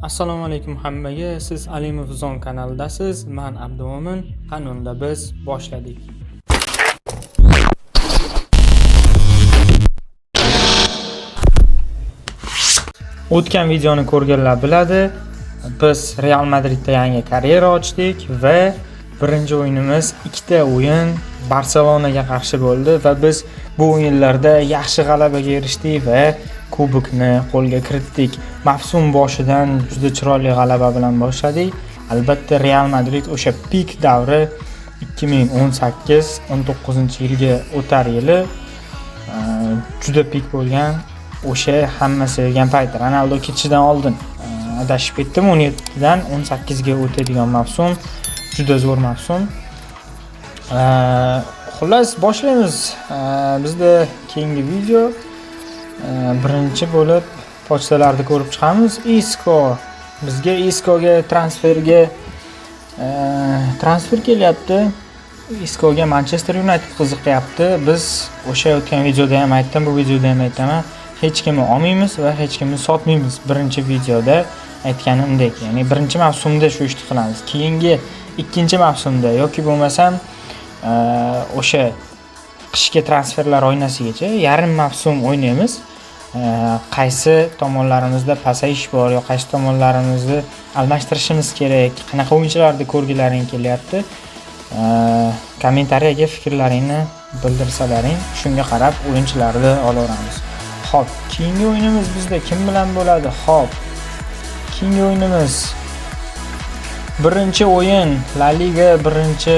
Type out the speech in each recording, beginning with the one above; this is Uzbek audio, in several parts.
Assalomu alaykum hammaga. Siz Alimov Zon kanalidasiz. Men Abdumo'min. Qani unda biz boshladik. O'tgan videoni ko'rganlar biladi. Biz Real Madridda yangi karyera ochdik va birinchi o'yinimiz ikkita o'yin Barselonaga qarshi bo'ldi va biz bu o'yinlarda yaxshi g'alabaga erishdik va kubokni qo'lga kiritdik. Mavsum boshidan juda chiroyli g'alaba bilan boshladik. Albatta Real Madrid o'sha pik davri 2018-19 yilga o'tar yili juda pik bo'lgan, o'sha hamma sevgan payt, Ronaldo ketishidan oldin, adashib ketdim, 17 dan 18 ga o'tadigan mavsum juda zo'r mavsum. Xullas, boshlaymiz. Bizda keyingi video, birinchi bo'lib pochtalarni ko'rib chiqamiz. Isco, bizga Iscoga transferga transfer kelyapti. Iscoga Manchester United qiziqyapti. Biz o'sha o'tgan videoda ham aytdim, bu videoda ham aytaman, hech kimni olmaymiz va hech kimni sotmaymiz. Birinchi videoda aytganimdek, ya'ni birinchi mavsumda shu ishni qilamiz. Keyingi ikkinchi mavsumda yoki bo'lmasam o'sha qishki transferlar oynasigacha yarim mavsum o'ynaymiz. Qaysi tomonlarimizda pasayish bor yo qaysi tomonlarimizni almashtirishimiz kerak, qanaqa o'yinchilarni ko'rgilaring kelyapti, kommentariyaga fikrlaringni bildirsalaring, shunga qarab o'yinchilarni olaveramiz. Xo'p, keyingi o'yinimiz bizda kim bilan bo'ladi? Xo'p, keyingi o'yinimiz, birinchi o'yin, La Liga birinchi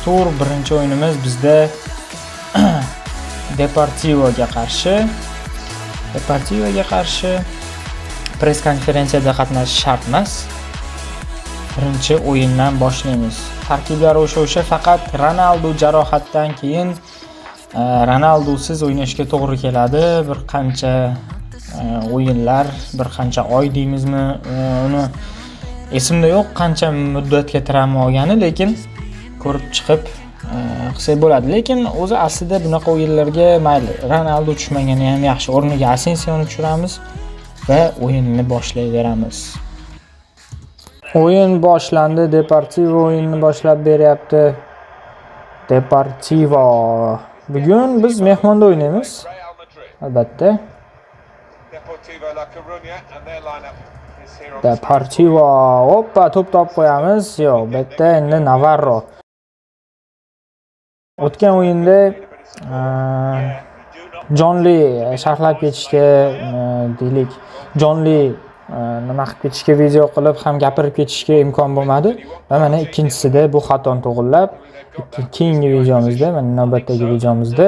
tur, birinchi o'yinimiz bizda Deportivoga qarshi. Deportivoga qarshi press konferensiyada qatnashish shart emas. Birinchi o'yindan boshlaymiz. Tarkiblar o'sha, faqat Ronaldu jarohatdan keyin Ronaldusiz o'ynashga to'g'ri keladi. Bir qancha o'yinlar, bir qancha oy deymizmi, uni esimda yo'q qancha muddatga travma olgani, lekin ko'rib chiqib qilsak bo'ladi. Lekin o'zi aslida bunaqa o'yinlarga mayli, Ronaldu tushmagani ham yaxshi. O'rniga Asensioni tushiramiz va o'yinni boshlayveramiz. O'yin boshlandi. Deportivo o'yinni boshlab beryapti. Deportivo. Bugun biz mehmonda o'ynaymiz. Albatta. Deportivo. Hoppa, to'p topib qo'yamiz. Yo'q, bu yerda endi Navarro. O'tgan o'yinda jonli sharhlab ketishga, deylik, jonli nima qilib ketishga, video qilib ham gapirib ketishga imkon bo'lmadi. Va mana ikkinchisida bu xatoni to'g'irlab, keyingi videomizda, mana navbatdagi videomizda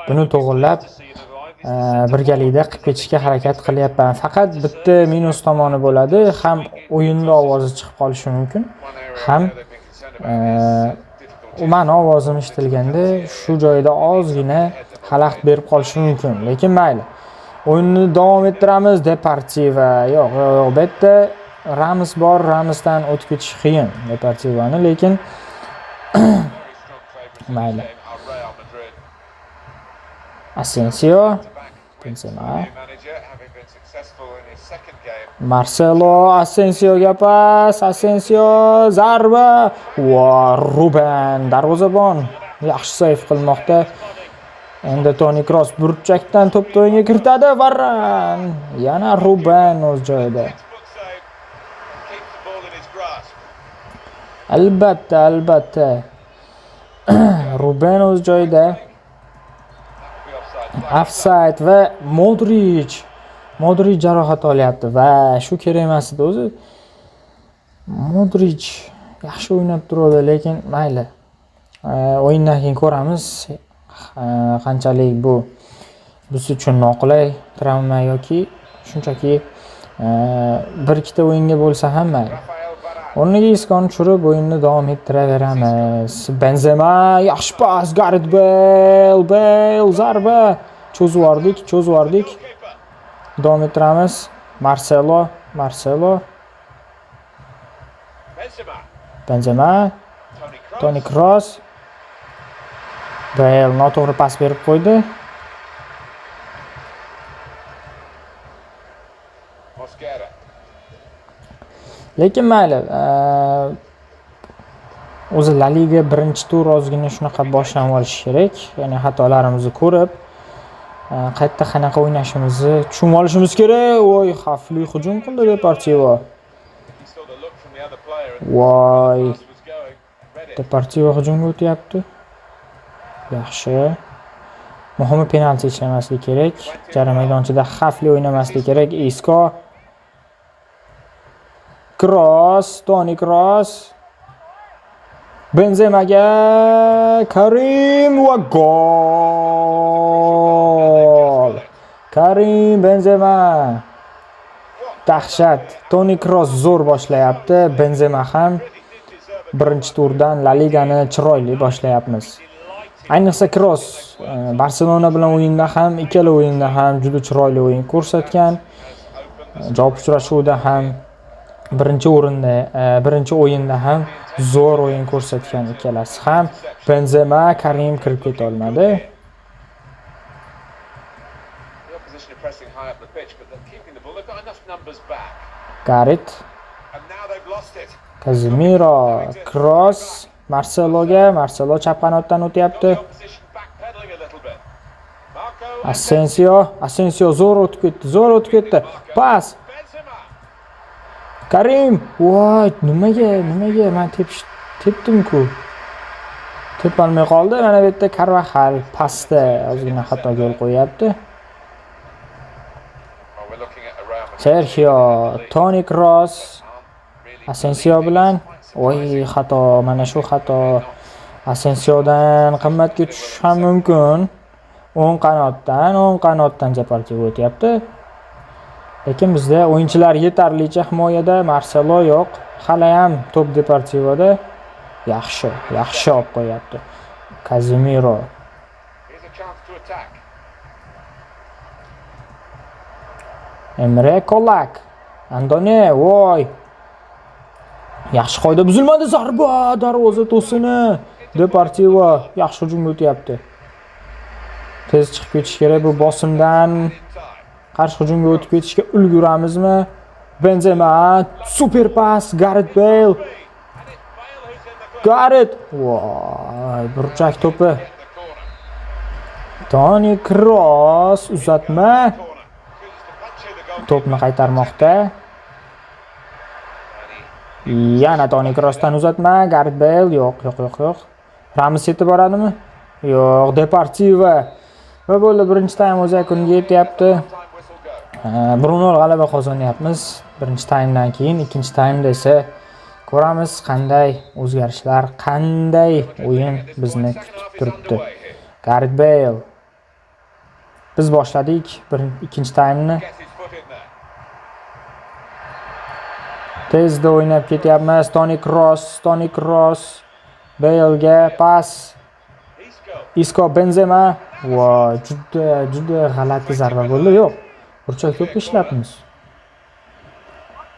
buni to'g'irlab, birgalikda qilib ketishga harakat qilyapman. Faqat bitta minus tomoni bo'ladi, ham o'yinda ovozi chiqib qolishi mumkin, ham mani ovozim eshitilganda shu joyda ozgina xalaqit berib qolishi mumkin, lekin mayli. O'yinni davom ettiramiz. Deportivo. Yo'q, yo'q, yo'q. Bu yerda Ramos bor, Ramosdan o'tib ketish qiyin Deportivoni, lekin mayli. Asensio, Benzema, Marcelo, Asensioga pas, Asensio zarba va Ruben darvozabon yaxshi seyf qilmoqda. Endi Toni Kroos burchakdan to'pni o'yinga kiritadi. Varan. Yana Ruben o'z joyida. Albatta, albatta. Ruben o'z joyida. Offside va Modric. Modric jarohat olyapti va shu kerak emas edi o'zi. Modric yaxshi o'ynab turadi, lekin mayli. O'yindan keyin ko'ramiz qanchalik bu biz uchun noqulay travma yoki shunchaki bir ikkita o'yinga bo'lsa ham mayli. O'rniga Iskoni tushirib o'yinni davom ettiraveramiz. Benzema yaxshi pas, Gareth Bale, Bale zarba. Cho'zib yubordik, cho'zib yubordik. Davom ettiramiz. Marcelo, Marcelo. Benzema, Toni Kroos. Bale noto'g'ri pas berib qo'ydi. Lekin mayli, o'zi La Liga birinchi tur ozgina shunaqa boshlanib olishi kerak. Ya'ni xatolarimizni ko'rib, qayerda qanaqa o'ynashimizni tushunib olishimiz kerak. Voy, xavfli hujum qildi Deportivo. Voy. Deportivo hujumga o'tyapti. Yaxshi. Muhimi penalti ishlamaslik kerak. Jarima maydonchada xavfli o'ynamaslik kerak. Isco. Kroos, Toni Kroos. Benzemaga Karim va gol. Karim Benzema. Dahshat. Toni Kroos zo'r boshlayapti. Benzema ham birinchi turdan La Ligani chiroyli boshlayapmiz. Ayniqsa Kroos Barselona bilan o'yinda ham, ikkala o'yinda ham juda chiroyli o'yin ko'rsatgan. Javob uchrashuvida ham birinchi o'rinda, birinchi o'yinda ham zo'r o'yin ko'rsatgan ikkalasi ham. Benzema, Karim kirib keta olmadi. Gareth, Casemiro, Kroos, Marceloga, Marcelo chap qanotdan o'tyapti. Asensio, Asensio zo'r o'tib ketdi, zo'r o'tib ketdi. Pas. Karim, voy, nimaga men tepdim-ku. Tepolmay qoldi. Mana bu yerda Carvajal pastda ozgina xatoga yo'l qo'yapti. Sergio, Toni Kroos, Asensio bilan, voy, xato, mana shu xato. Asensiodan qimmatga tushish ham mumkin. O'ng qanotdan Deportivo o'tyapti. Lekin bizda o'yinchilar yetarlicha himoyada, Marcelo yo'q. Hali ham to'p Deportivoda. Yaxshi, yaxshi olib qo'yapti. Casemiro. Emre Kolak. Andone, voy. Yaxshi qoida buzilmadi, zarba, darvoza to'sini. Deportivo yaxshi hujumga o'tyapti. Tez chiqib ketish kerak bu bosimdan. Qarshi hujumga o'tib ketishga ulguramizmi? Benzema, super pas, Gareth Bale. Gareth, voy, burchak to'pi. Toni Kroos uzatma. To'pni qaytarmoqda. Yana Toni Kroosdan uzatma, Gareth Bale yo'q, yo'q, yo'q, yo'q. Ramos yetib boradimi? Yo'q, Deportivo. Va bo'ldi, birinchi taym o'z yakuniga yetyapti. 1-0 g'alaba qozonyapmiz. Birinchi taymdan keyin ikkinchi taymda esa ko'ramiz qanday o'zgarishlar, qanday o'yin bizni kutib turibdi. Gareth Bale. Biz boshladik ikkinchi taymni. Tezda o'ynab ketyapmiz. Toni Kroos, Toni Kroos. Balega pas. Isco, Benzema. Voy, juda, juda g'alati zarba bo'ldi. Yo'q. Burchak to'p ishlabmiz.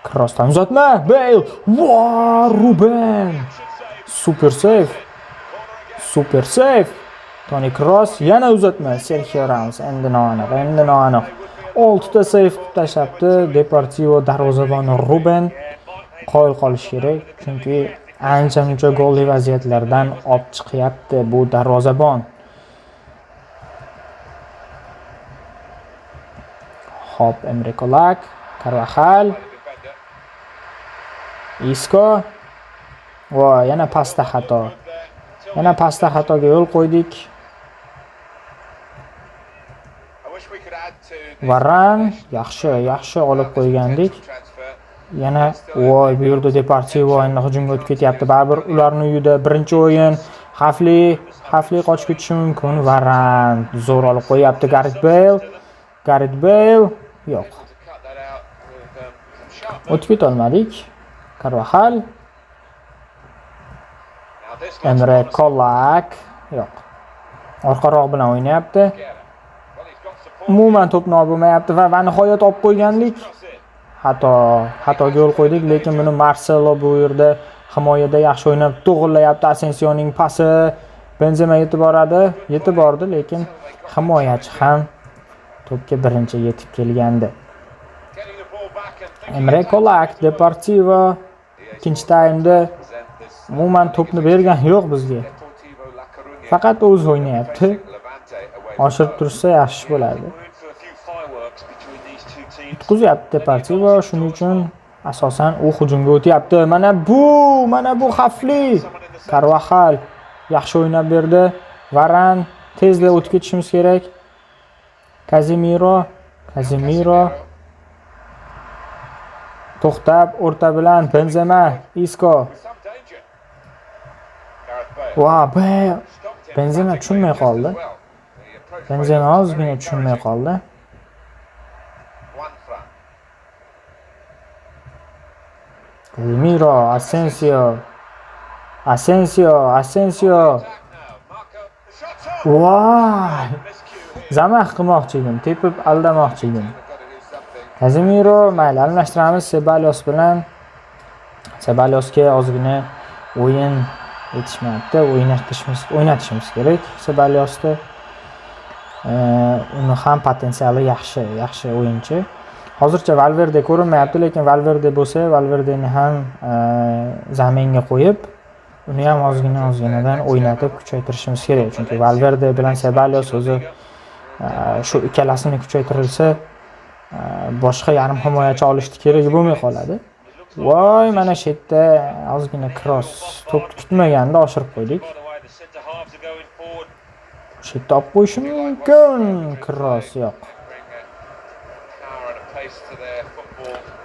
Kroosdan uzatma. Bale. Voy, Ruben. Super save. Super save. Toni Kroos yana uzatma. Sergio Ramos endi noaniq, endi noaniq. 6 ta save qilib tashlabdi. Deportivo darvozaboni Ruben qoyil qolish kerak, chunki ancha-muncha golli vaziyatlardan olib chiqyapti bu darvozabon. Hop, Emre Kolak, Carvajal, Isco. Voy, yana pastda xato. Yana pastda xatoga yo'l qo'ydik. Varan yaxshi, yaxshi olib qo'ygandik. Yana voy, bu yerda Deportivo endi hujumga o'tib ketyapti. Baribir ularning uyida birinchi o'yin, xavfli, xavfli qochib ketishi mumkin. Varan zo'r olib qo'yapti. Gareth Bale, Gareth Bale yo'q. O'tib keta olmadik. Carvajal, Emre Kolak yo'q. Orqaroq bilan o'ynayapti. Umuman to'pni olib bo'lmayapti va nihoyat olib qo'yganlik. Xato, xatoga yo'l qo'ydik, lekin buni Marcelo bu yerda himoyada yaxshi o'ynab to'g'rilayapti. Asensioning pasi Benzema yetib boradi, yetib bordi, lekin himoyachi ham to'pga birinchi yetib kelgandi. Emre Kolak, Deportivo Ikkinchi taymda umuman to'pni bergan yo'q bizga. Faqat o'zi o'ynayapti. Oshirib tursa yaxshi bo'ladi. Yutqizyapti Deportivo, shuning uchun asosan u hujumga o'tyapti. Mana bu xavfli. Carvajal yaxshi o'ynab berdi. Varan tezda o'tib ketishimiz kerak. Casemiro to'xtab o'rta bilan Benzema, Isco. Va Benzema tushunmay qoldi. Benzema ozgina tushunmay qoldi. Casemiro, Asensio. Voy! Zamah qilmoqchi edim, tepib aldamoqchi edim. Casemiro, mayli, almashtiramiz Ceballos bilan. Ceballosga ozgina o'yin yetishmayapti, o'ynatishimiz kerak Ceballosni. Uni ham potensiali yaxshi, yaxshi o'yinchi. Hozircha Valverde ko'rinmayapti, lekin Valverde bo'lsa, Valverdeni ham zaminga qo'yib, uni ham ozgina-ozginadan o'ynatib kuchaytirishimiz kerak. Chunki Valverde bilan Ceballos o'zi shu ikkalasini kuchaytirilsa, boshqa yarim himoyachi olishni keragi bo'lmay qoladi. Voy, mana shu yerda ozgina cross to'pni kutmaganda oshirib qo'ydik. Shu yerda olib qo'yishim mumkin. Cross yo'q.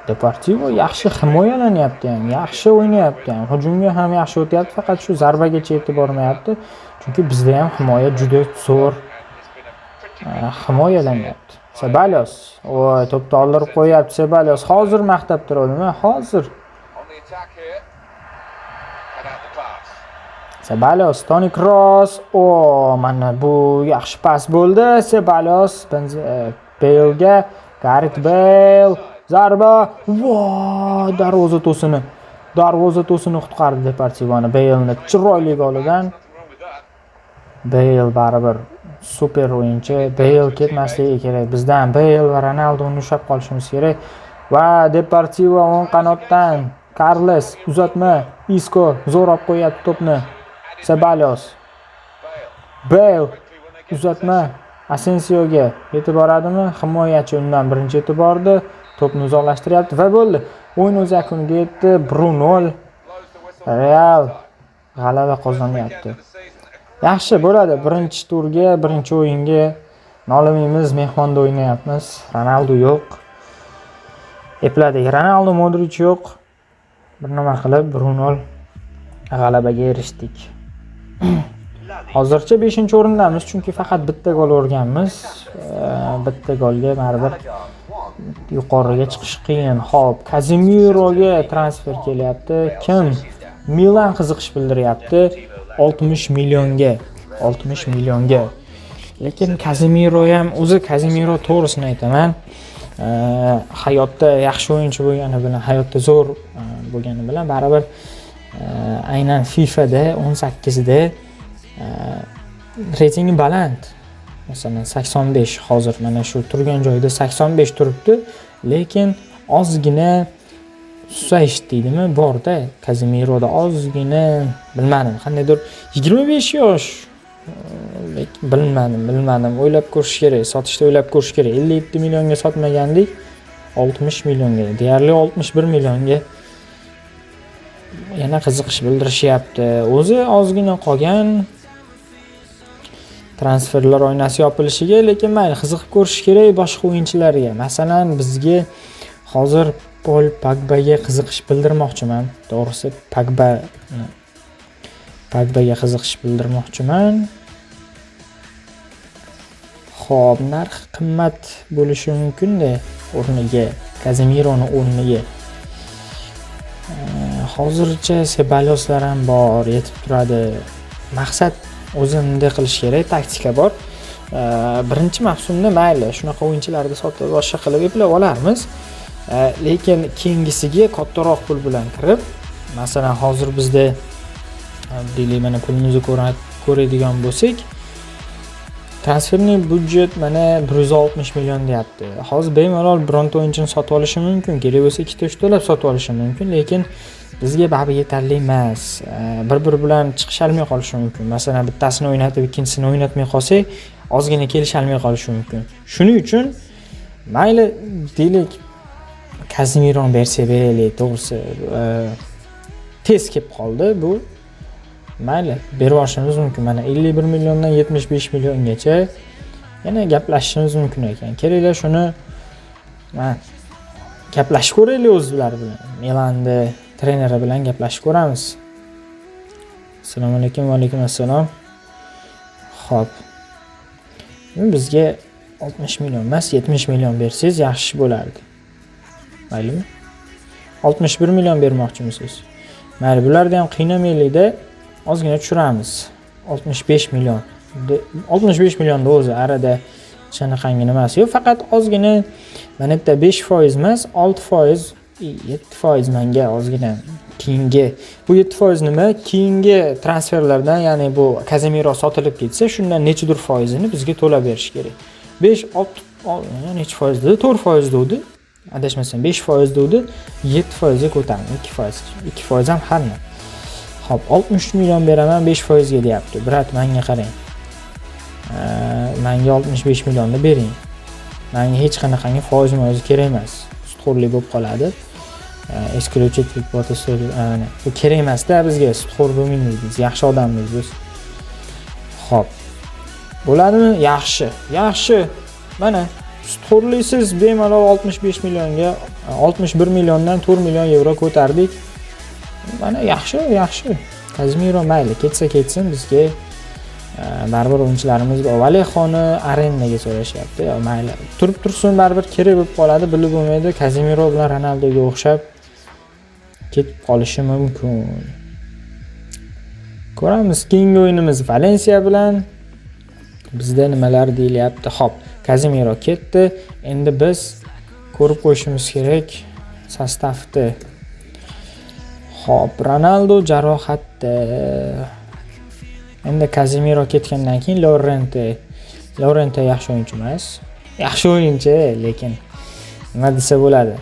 Deportivo yaxshi himoyalanyapti ham, yaxshi o'ynayapti ham, hujumga ham yaxshi o'tyapti, faqat shu zarbagacha yetib bormayapti. Chunki bizda ham himoya juda zo'r himoyalanyapti. Ceballos, voy, to'pni oldirib qo'yapti Ceballos. Hozir maqtab turadimi? Hozir. Ceballos, Toni Kroos. O, mana bu yaxshi pas bo'ldi. Ceballos Bale'ga, Gareth Bale zarba. Voy, darvoza to'sini. Darvoza to'sini qutqardi Deportivoni. Bale'ni chiroyli golidan. Bale baribir super o'yinchi. Bale ketmasligi kerak bizdan. Bale va Ronaldoni ushlab qolishimiz kerak. Va Deportivo o'ng qanotdan Carles uzatma, Isco zo'r olib qo'yapti to'pni. Ceballos. Bale uzatma Asensioga yetib boradimi? Himoyachi undan birinchi yetib bordi. To'pni uzoqlashtiryapti va bo'ldi. O'yin o'z yakuniga yetdi. 1-0 Real g'alaba qozonyapti. Yaxshi bo'ladi. Birinchi turga, birinchi o'yinga nolimaymiz, mehmonda o'ynayapmiz. Ronaldo yo'q. Epladik. Ronaldo, Modric yo'q. Bir nima qilib 1-0 g'alabaga erishdik. Hozircha 5-o'rindamiz, chunki faqat bitta gol urganmiz. Bitta golga baribir yuqoriga chiqish qiyin. Xo'p, Casemiroga transfer kelyapti. Kim? Milan qiziqish bildiryapti. 60 millionga. 60 millionga. Lekin Casemiro ham o'zi, Casemiro to'g'risini aytaman, hayotda yaxshi o'yinchi bo'lgani bilan, hayotda zo'r bo'lgani bilan baribir aynan FIFAda 18da reytingi baland. Masalan 85 hozir mana shu turgan joyida 85 turibdi, lekin ozgina susayish deydimi borda Casemiroda, ozgina bilmadim, qandaydir 25 yosh, lekin bilmadim, o'ylab ko'rish kerak, sotishda o'ylab ko'rish kerak. 57 millionga sotmagandik, 60 millionga, deyarli 61 millionga yana qiziqish bildirishyapti. O'zi ozgina qolgan transferlar oynasi yopilishiga, lekin mayli, qiziqib ko'rish kerak boshqa o'yinchilarga. Masalan, bizga hozir Pol Pogbaga qiziqish bildirmoqchiman. To'g'risi Pogbaga qiziqish bildirmoqchiman. Xo'p, narx qimmat bo'lishi mumkin-da o'rniga, Casemironi o'rniga. Hozircha Seballoslar ham bor, yetib turadi. Maqsad o'zi bunday qilish kerak, taktika bor. Birinchi mavsumda mayli, shunaqa o'yinchilarni sotib boshqa qilib eplab olarmiz. Lekin keyingisiga kattaroq pul bilan kirib, masalan, hozir bizda deylik, mana pulimizni ko'radigan bo'lsak, Трансферный бюджет mana 160 million deyapti. Hozir bemalol bironta o'yinchini sotib olishim mumkin. Kerak bo'lsa ikkita uchtalab sotib olishim mumkin, lekin bizga baribir yetarli emas. Bir-biri bilan chiqisholmay qolishi mumkin. Masalan, bittasini o'ynatib, ikkinchisini o'ynatmay qolsak, ozgina kelisholmay qolishi mumkin. Shuning uchun mayli deylik, Kazemironi bersak beraylik, to'g'risi. Tez kelib qoldi bu. Mayli, berib yuborishimiz mumkin. Mana 51 milliondan 75 milliongacha yana gaplashishimiz mumkin ekan. Kelinglar, shuni mana gaplashib ko'raylik o'zlari bilan. Milanni treneri bilan gaplashib ko'ramiz. Assalomu alaykum, va alaykum assalom. Xo'p. Bizga 60 million emas, 70 million bersangiz yaxshi bo'lardi. Maylimi? 61 million bermoqchimisiz? Mayli, bularni ham qiynamaylikda, ozgina tushiramiz. 65 million. 65 millionda o'zi arada qanaqangi nimasi yo'q, faqat ozgina mana yerda 5% emas, 6%, 7% menga ozgina keyingi bu 7% nima? Keyingi transferlardan, ya'ni bu Kazemiro sotilib ketsa, shundan nechadir foizini bizga to'lab berish kerak. 5 6 necha foiz dedi? 4% dedi. Adashmasam 5% dedi, 7% ga ko'tardim, 2%. 2% ham har nima. Xo'p, 63 million beraman 5% ga deyapti. Брат, menga qarang. Menga 65 millionni bering. Menga hech qanaqangi foiz moiz kerak emas. Sutxo'rlik bo'lib qoladi. Исключить выплату. Bu kerak emasda bizga, sutxo'r bo'lmaymiz biz, yaxshi odammiz biz. Xo'p. Bo'ladimi? Yaxshi. Yaxshi. Mana sutxo'rliksiz bemalol 65 millionga, 61 milliondan 4 million yevro ko'tardik. Mana yaxshi, yaxshi. Kazemiro mayli, ketsa ketsin, bizga baribir o'yinchilarimiz bor. Valexoni arendaga so'rashyapti. Yo, mayli. Turib tursin, baribir kerak bo'lib qoladi, bilib bo'lmaydi. Kazemiro bilan Ronaldoga o'xshab ketib qolishi mumkin. Ko'ramiz, keyingi o'yinimiz Valensiya bilan. Bizda nimalar deyilyapti? Xo'p, Kazemiro ketdi. Endi biz ko'rib qo'yishimiz kerak состав ni. Xo'p, Ronaldo jarohatda. Endi Kazemiro ketgandan keyin Lorente. Lorente yaxshi o'yinchi emas. Yaxshi o'yinchi, lekin nima desa bo'ladi?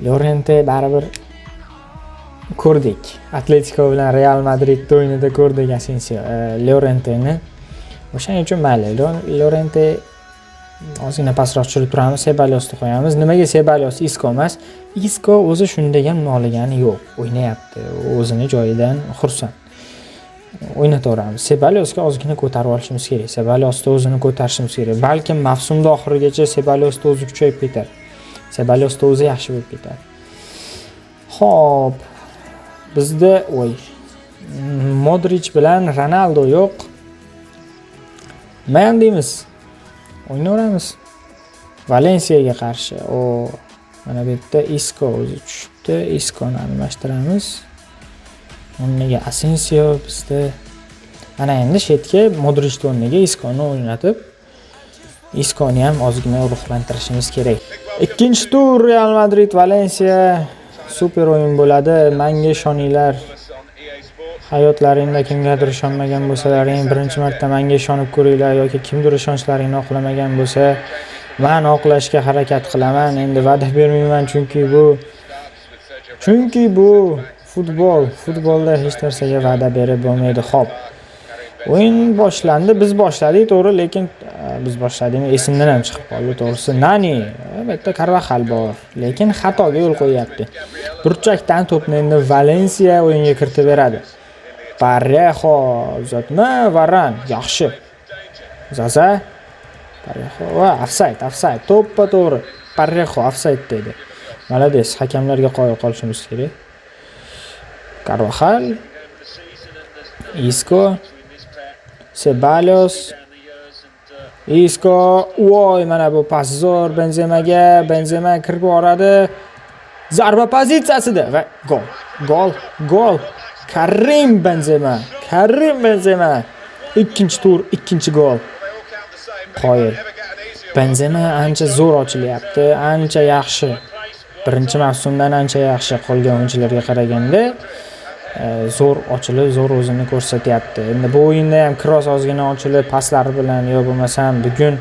Lorente baribir ko'rdik. Atletico bilan Real Madrid o'yinida ko'rdik Asensio, Lorenteni. O'shaning uchun mayli, Lorente ozgina pastroq tushirib turamiz, Sebalyosni qo'yamiz. Nimaga Sebalyos, Isko emas? Isko o'zi shunda ham noligani yo'q, o'ynayapti. O'zini joyidan xursand. O'ynataveramiz. Sebalyosga ozgina ko'tarib olishimiz kerak. Sebalyosni o'zini ko'tarishimiz kerak. Balkim mavsumda oxirigacha Sebalyosni o'zi kuchayib ketar. Sebalyosni o'zi yaxshi bo'lib ketadi. Xo'p, bizda voy Modric bilan Ronaldo yo'q. Nima ham deymiz? O'ynayveramiz. Valensiyaga qarshi. O, mana bu yerda Isco o'zi tushibdi. Isconi almashtiramiz. O'rniga Asensio bizda. Mana endi shu yerga Modrichni o'rniga Isconi o'ynatib, Isconi ham ozgina ruhlantirishimiz kerak. Ikkinchi tur Real Madrid Valensiya super o'yin bo'ladi. Menga ishoninglar. Hayotlaringda kimgadir ishonmagan bo'lsalaring, birinchi marta menga ishonib ko'ringlar yoki kimdir ishonchlaringni oqlamagan bo'lsa, men oqlashga harakat qilaman. Endi va'da bermayman, chunki bu futbol. Futbolda hech narsaga va'da berib bo'lmaydi. Xo'p. O'yin boshlandi. Biz boshladik, to'g'ri, lekin biz boshladik, esimdan ham chiqib qoldi, to'g'risi. Nani, bu yerda Karvaxal bor, lekin xatoga yo'l qo'yyapti. Burchakdan to'pni endi Valensiya o'yinga kiritib beradi. Parejo uzatma, Varan yaxshi. Zaza Parejo va ofsayd, ofsayd, to'ppa to'g'ri. Parejo ofsayd dedi. Молодец, hakamlarga qoyil qolishimiz kerak. Carvajal, Isco, Ceballos, Isco, voy, mana bu pas zo'r Benzemaga, Benzema kirib boradi. Zarba pozitsiyasida va gol. Gol, gol. Karim Benzema, Karim Benzema. Ikkinchi tur, ikkinchi gol. Qoyil. Benzema ancha zo'r ochilyapti, ancha yaxshi. Birinchi mavsumdan ancha yaxshi qolgan o'yinchilarga qaraganda. Zo'r ochilib, zo'r o'zini ko'rsatyapti. Endi bu o'yinda ham Kroos ozgina ochilib, paslari bilan yo bo'lmasam bugun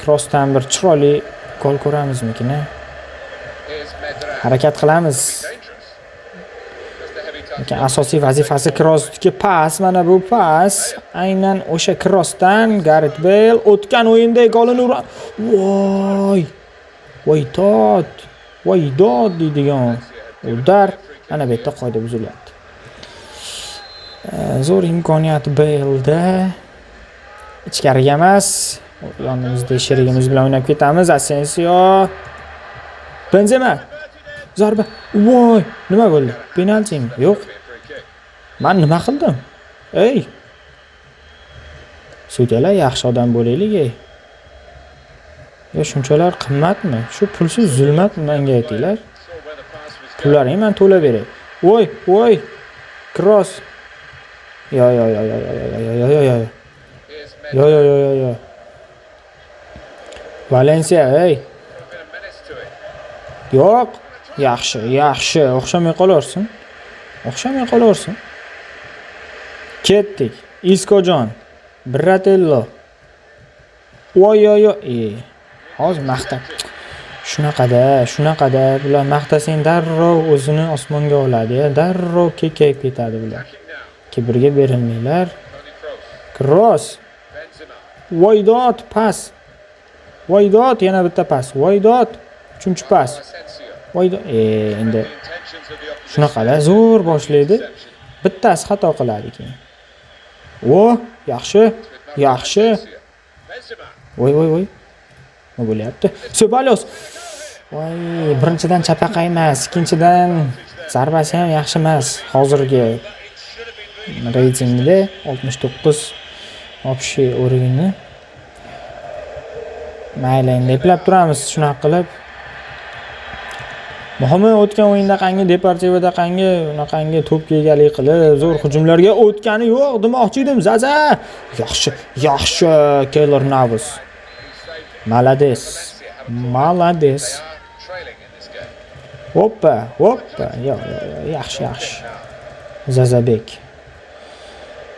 Kroosdan bir chiroyli gol ko'ramizmikin? Harakat qilamiz. Lekin asosiy vazifasi Kroosniki pas, mana bu pas. Aynan o'sha Kroosdan Gareth Bale o'tgan o'yinda golini ura. Voy! Voy dod! Voy dod deydigan udar mana bu yerda qoida buzilyapti. Zo'r imkoniyat Bale'da. Ichkariga emas. Yonimizda sherigimiz bilan o'ynab ketamiz. Asensio. Benzema. Zarba. Voy, nima bo'ldi? Penaltimi? Yo'q. Men nima qildim? Ey. Sudyalar, yaxshi odam bo'laylik, ey. Yo shunchalar qimmatmi? Shu pulsiz zulmatmi menga aytinglar? Pullaringni men to'lab beray. Voy, voy. Kroos. Yo yo yo yo yo yo yo yo yo. Yo yo yo yo yo. Valensiya, ey. Yo'q. Yaxshi, yaxshi. O'xshamay qolaversin. O'xshamay qolaversin. Ketdik. Iskojon. Bratello. Voy yo yo. E, hozir maqtab. Shunaqada, shunaqada bular maqtasang darrov o'zini osmonga oladi, darrov kekayib ketadi bular. Kibrga berilmanglar. Kroos. Voy dod, pas. Voy dod, yana bitta pas. Voy dod, uchinchi pas. Voy dod. E, endi shunaqada zo'r boshlaydi. Bittasi xato qiladi keyin. O, yaxshi, yaxshi. Voy voy voy. Nima bo'lyapti? Sebalyos. Voy, birinchidan chapaqay emas, ikkinchidan zarbasi ham yaxshi emas. Hozirgi reytingda 69 общий уровень. Mayli, endi eplab turamiz shunaqa qilib. Muhimi o'tgan o'yinda qangi Deportivoda qangi unaqangi to'pga egalik qilib, zo'r hujumlarga o'tgani yo'q demoqchi edim. Zaza. Yaxshi, yaxshi Keylor Navas. Молодец. Молодец. Hoppa, hoppa. Yo'q, yo'q, yo'q, yaxshi, yaxshi. Zazabek.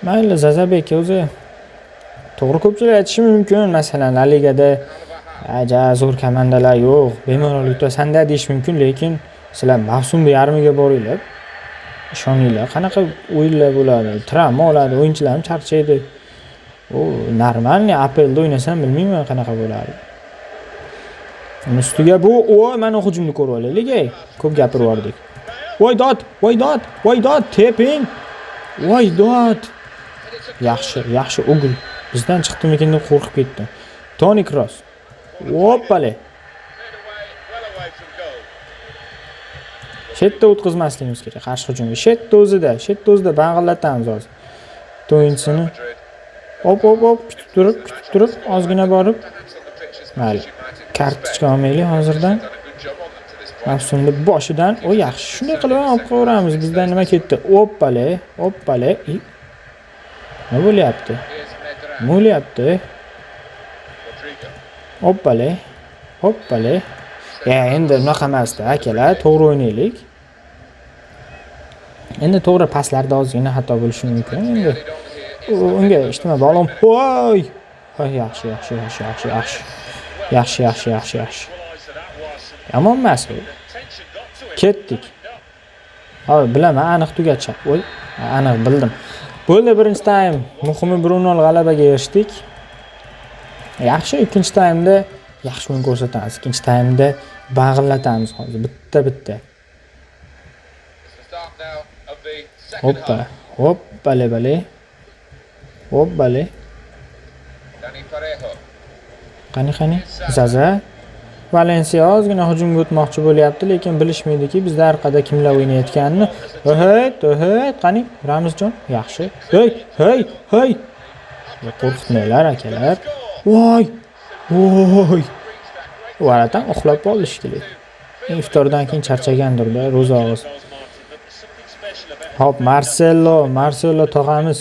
Mayli, Zazabek o'zi to'g'ri ko'pchilik aytishi mumkin, masalan, La Ligada ja zo'r komandalar yo'q, bemalol yutasanda deyish mumkin, lekin sizlar mavsum yarmiga boringlar. Ishoninglar, qanaqa o'yinlar bo'ladi, travma oladi, o'yinchilar ham charchaydi. U нормальный APLda o'ynasam bilmayman qanaqa bo'lardi. Uni ustiga bu, o, mana hujumni ko'rib olaylik, ey. Ko'p gapirib yubordik. Voy dod, voy dod, voy dod, teping. Voy dod. Yaxshi, yaxshi угол. Bizdan chiqdimikin deb qo'rqib ketdim. Toni Kroos. Hoppale. Shetda o'tkazmasligimiz kerak qarshi hujumga. Shetda o'zida, shetda o'zida bang'illatamiz hozir. O'yinchisini hop hop hop kutib turib, kutib turib, ozgina borib. Mayli. Kartochka olmaylik hozirdan. Mavsumni boshidan, o yaxshi. Shunday qilib ham olib qo'yaveramiz. Bizdan nima ketdi? Hoppale, hoppale. Nima bo'lyapti? Nima bo'lyapti? Hoppale. Hoppale. Ya endi unaqa emasda, akalar, to'g'ri o'ynaylik. Endi to'g'ri paslarda ozgina xato bo'lishi mumkin. Endi unga hech nima bog'liq. Voy! Voy, yaxshi, yaxshi, yaxshi, yaxshi, yaxshi. Yaxshi, yaxshi, yaxshi, yaxshi. Yomon emas u. Ketdik. Hozir bilaman, aniq tugatishadi. Voy, aniq bildim. Bo'ldi birinchi taym. Muhimi 1-0 g'alabaga erishdik. Yaxshi, ikkinchi taymda yaxshi o'yin ko'rsatamiz. Ikkinchi taymda bag'illatamiz hozir bitta-bitta. Hoppa, hop, bale bale. Hop, bale. Qani qani? Zaza. Valensiya ozgina hujumga o'tmoqchi bo'lyapti, lekin bilishmaydiki, bizda orqada kimlar o'ynayotganini. Hey, hey, qani? Ramizjon, yaxshi. Hey, hey, hey. Qo'rqitmanglar akalar. Voy! Voy! Varatan uxlab qoldi shekilli. Iftordan keyin charchagandir-da, ro'za og'iz. Hop, Marcelo, Marcelo tog'amiz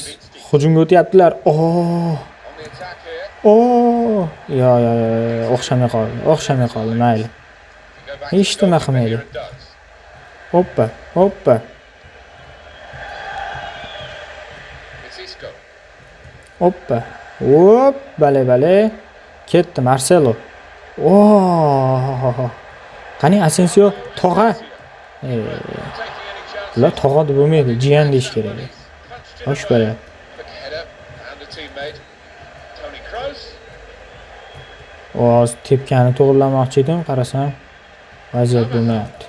hujumga o'tyaptilar. Oh! Oh! Yo, yo, yo, o'xshamay qoldi. O'xshamay qoldi, mayli. Hech nima qilmaydi. Hoppa, hoppa. Oppa. Hop, bale bale. Ketdi Marcelo. Oh! Qani Asensio tog'a. Bular tog'a deb bo'lmaydi, jiyan deyish kerak. Xo'sh, bale. Hozir tepkani to'g'rilamoqchi edim, qarasam vaziyat bo'lmayapti.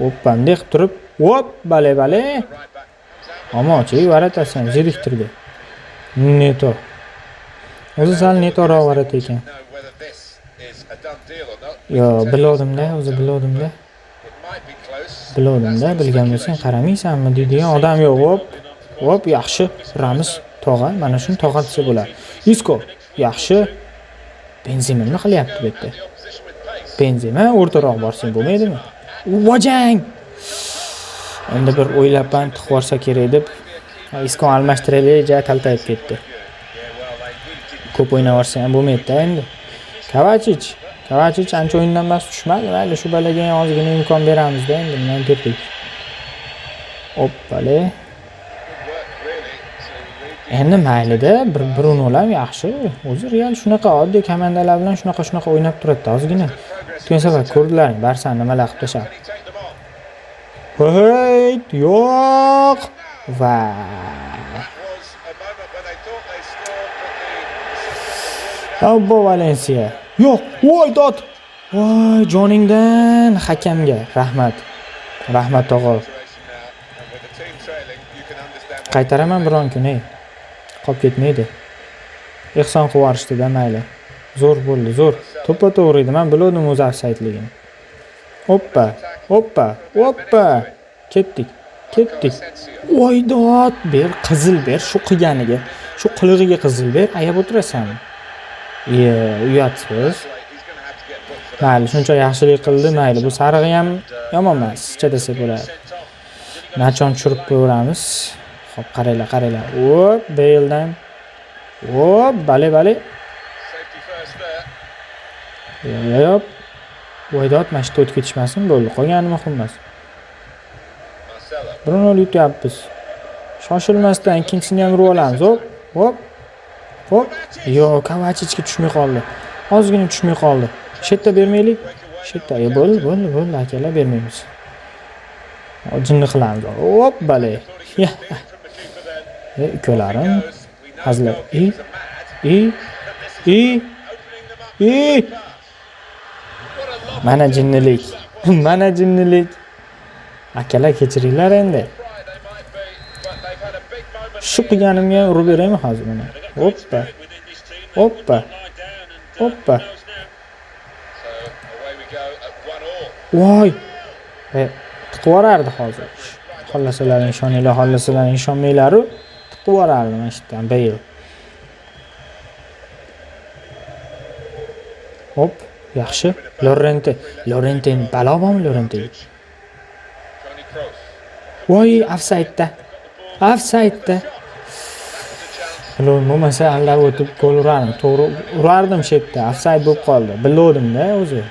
Oppa, bunday qilib turib, hop, bale bale. Omochi, varatasi ham zeriktirdi. Neto. O'zi sal netoroq varat ekan. Yo, biluvdim-da, o'zi biluvdim-da. Biluvdim-da, bilgan bo'lsang qaramaysanmi deydigan odam yo'q. Hop, hop, yaxshi. Ramos tog'a, mana shuni tog'a desa bo'ladi. Isco, yaxshi. Benzema nima qilyapti bu yerda? Benzema o'rtaroq borsang bo'lmaydimi? Vajang! Endi bir o'ylabman tiqib yuborsa kerak deb Isco almashtiraylik, ja taltayib ketdi. Ko'p o'ynavorsa ham bo'lmaydi-da endi. Kovacic, Kovacic ancha o'yindan emas tushmadi. Mayli, shu balaga ham ozgina imkon beramiz-da endi, bundan ketdik. Hoppale. Endi maylida 1-0 ham yaxshi. O'zi Real shunaqa oddiy komandalar bilan shunaqa o'ynab turadi ozgina. O'tgan safar ko'rdilaring, Barsa nimalar qilib tashladi. Hey, yo'q. Vay. Obbo Valensiya. Yo'q, voy dod. Voy joningdan hakamga rahmat. Rahmat tog'a. Qaytaraman biron kun, ey. Qolib ketmaydi. Ehson qilib yuborishdi-da, mayli. Zo'r bo'ldi, zo'r. To'ppa-to'g'ri edi. Men biluvdim o'zi ofsaydligini. Hoppa, hoppa, hoppa. Ketdik, ketdik. Voy dod, ber, qizil ber shu qilganiga. Shu qilig'iga qizil ber, ayab o'tirasanmi? Iye, uyatsiz. Mayli, shuncha yaxshilik qildi, mayli. Bu sarig'i ham yomon emas, sizcha desa bo'ladi. Nachon tushirib qo'yaveramiz. Xo'p, qaranglar, qaranglar. Hop, Bale'dan. Hop, bale bale. Yo'q. Voy dod, mana shu o'tib ketishmasin, bo'ldi. Qolgani muhim emas. 1-0 yutyapmiz. Shoshilmasdan ikkinchisini ham urib olamiz. Hop, hop. Hop. Yo'q, Kovacichga tushmay qoldi. Ozgina tushmay qoldi. Shetda bermaylik. Shetda, bo'ldi, bo'ldi, bo'ldi, akalar, bermaymiz. Jinni qilamiz. Hop, bale. Ukalarim hazillar. I I Mana jinnilik. Mana jinnilik. Akalar, kechiringlar endi. Shu qilganimga urib beraymi hozir mana? Hoppa. Hoppa. Hoppa. Voy. Tiqib yuborardi hozir. Xohlasalaring ishoninglar, xohlasalaring ishonmanglar-u, tiqib yuborardi mana shu yerdan Bale. Hop, yaxshi. Lorente, Lorente balo bormi Lorente? Voy, ofsaydda. Ofsaydda. Bilmadim, bo'lmasa aldab o'tib gol urardim. To'g'ri urardim shu yerda. Ofsayd bo'lib qoldi. Biluvdim-da o'zi.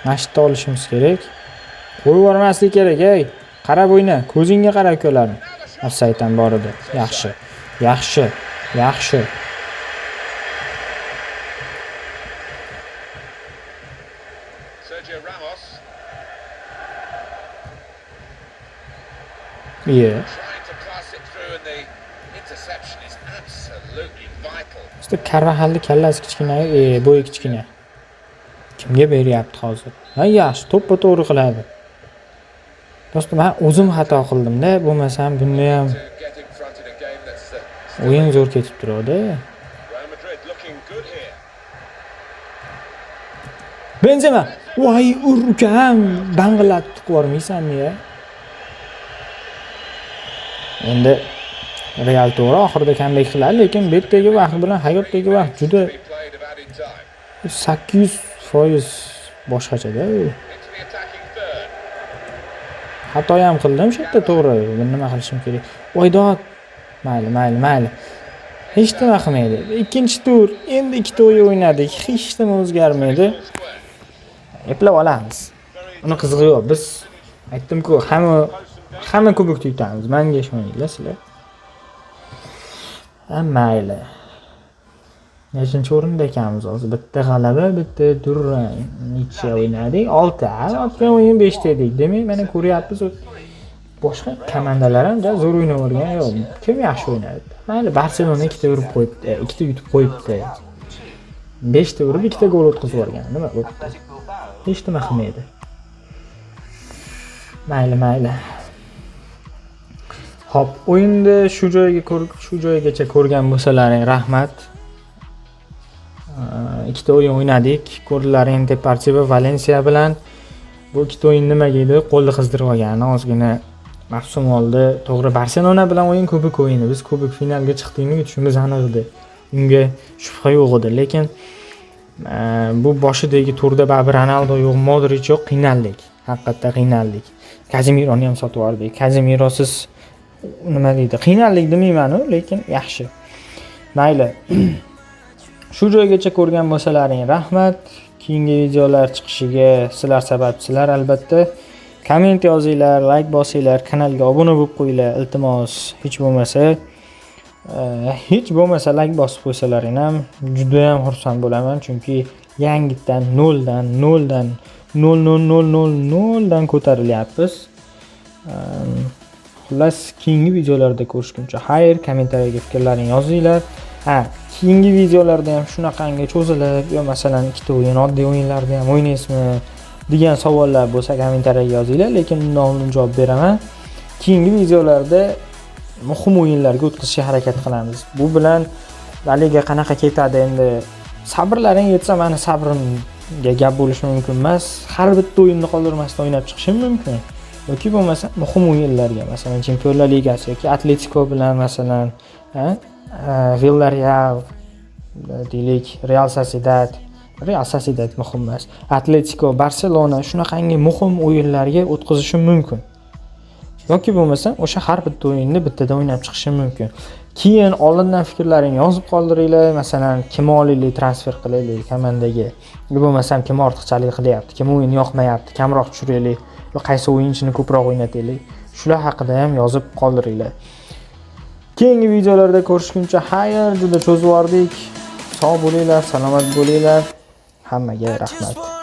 Mana shu yerda olishimiz kerak. Qo'yib yubormaslik kerak, ey. Qarab o'yna, ko'zingga qara ukalarim. Ofsayd ham bor edi. Yaxshi. Yaxshi. Yaxshi. Yeah. İşte Carvajalni kallasi kichkina, bo'yi kichkina. Kimga beryapti hozir? Ha, yaxshi, to'ppa to'g'ri qiladi. Do'stim, men o'zim xato qildim-da, bo'lmasam bunda ham o'yin zo'r ketib turadi. Benzema, voy ur ukam, bang'illatib tiqib yubormaysanmi ya? Endi Real to'g'ri oxirida comeback qiladi, lekin bu yerdagi vaqt bilan hayotdagi vaqt juda 800% boshqachada. Xato ham qildim shu yerda to'g'ri. Buni nima qilishim kerak? Voy dod. Mayli, mayli, mayli. Hech nima qilmaydi. Ikkinchi tur, endi ikkita o'yin o'ynadik. Hech nima o'zgarmaydi. Eplab olamiz. Uni qizig'i yo'q. Biz aytdim-ku, hamma Hamma kubokni yutamiz. Menga ishoninglar sizlar. Ha, mayli. Nechinchi o'rinda ekanmiz hozir? Bitta g'alaba, bitta durang. Necha o'ynadik? 6. O'tgan o'yin 5 ta edik. Demak, mana ko'ryapmiz. Boshqa komandalar ham zo'r o'ynavergan yo'q. Kim yaxshi o'ynadi? Mayli, Barselona ikkita urib qo'yibdi, ikkita yutib qo'yibdi. 5 ta urib, ikkita gol o'tkazib yuborgan. Nima bo'pti? Hech nima qilmaydi. Mayli, mayli. Xo'p, o'yinni shu joygacha ko'rgan bo'lsalaring rahmat. Ikkita o'yin o'ynadik. Ko'rdilaring Deportivo Valencia bilan. Bu ikkita o'yin nimaga edi? Qo'lni qizdirib olgani ozgina mavsum oldi. To'g'ri, Barselona bilan o'yin kubok o'yini. Biz kubok finalga chiqdikmi, yutishimiz aniq edi. Unga shubha yo'q edi. Lekin bu boshidagi turda baribir Ronaldo yo'q, Modric yo'q, qiynaldik. Haqiqatda qiynaldik. Kazemironi ham sotib yubordik. Kazemirosiz nima deydi? Qiynaldik demayman-u, lekin yaxshi. Mayli. Shu joygacha ko'rgan bo'lsalaring rahmat. Keyingi videolar chiqishiga sizlar sababchisizlar albatta. Komment yozinglar, like bosinglar, kanalga obuna bo'lib qo'yinglar, iltimos. Hech bo'lmasa like bosib qo'ysalaring ham juda ham xursand bo'laman, chunki yangitdan noldan noldan nol nol nol nol noldan ko'tarilyapmiz. Xullas, keyingi videolarda ko'rishguncha xayr, kommentariyaga fikrlaringni yozinglar. Ha, keyingi videolarda ham shunaqangi cho'zilib, yo masalan ikkita o'yin, oddiy o'yinlarda ham o'ynaysizmi degan savollar bo'lsa, kommentariyaga yozinglar, lekin undan oldin javob beraman. Keyingi videolarda muhim o'yinlarga o'tkazishga harakat qilamiz. Bu bilan La Liga qanaqa ketadi endi, sabrlaring yetsa, mani sabrimga gap bo'lishi mumkin emas. Har bitta o'yinni qoldirmasdan o'ynab chiqishim mumkin. Yoki bo'lmasa muhim o'yinlarga, masalan, Chempionlar Ligasi yoki Atletico bilan, masalan, ha, Villarreal deylik, Real Sociedad, Real Sociedad muhim emas. Atletico, Barselona, shunaqangi muhim o'yinlarga o'tkazishim mumkin. Yoki bo'lmasa o'sha har bitta o'yinni bittada o'ynab chiqishim mumkin. Keyin oldindan fikrlaringni yozib qoldiringlar. Masalan, kimni olaylik, transfer qilaylik komandaga. Yo bo'lmasam kim ortiqchalik qilyapti, kim o'yin yoqmayapti, kamroq tushiraylik, yo qaysi o'yinchini ko'proq o'ynataylik. Shular haqida ham yozib qoldiringlar. Keyingi videolarda ko'rishguncha xayr, juda cho'zib yubordik. Sog' bo'linglar, salomat bo'linglar. Hammaga rahmat.